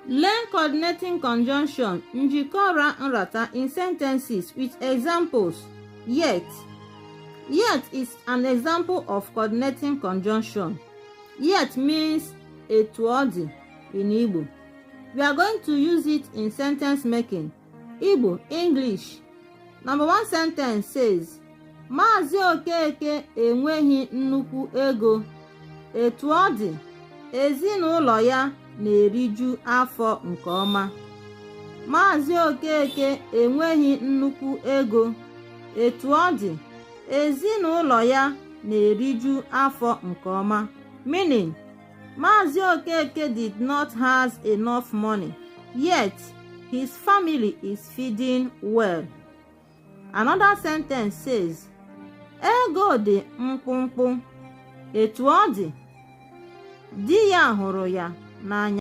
Learn coordinating conjunction, njikọ ra nrata, in sentences with examples. Yet. Yet is an example of coordinating conjunction. Yet means etu ọ dị in Igbo. We are going to use it in sentence making. Igbo, English. Number one sentence says, Maazị Okeke enweghị nnukwu ego. Etu ọ dị, ezinụlọ ya na-eriju afọ nke ọma. Maazị Okeke enweghị nnukwu ego. Etu ọ dị, ezinụlọ ya na-eriju afọ nke ọma. Meaning, Maazị Okeke did not has enough money, yet his family is feeding well. Another sentence says, Ego dị mkpụmkpụ. Etu ọ dị, di ya hụrụ ya n'anya.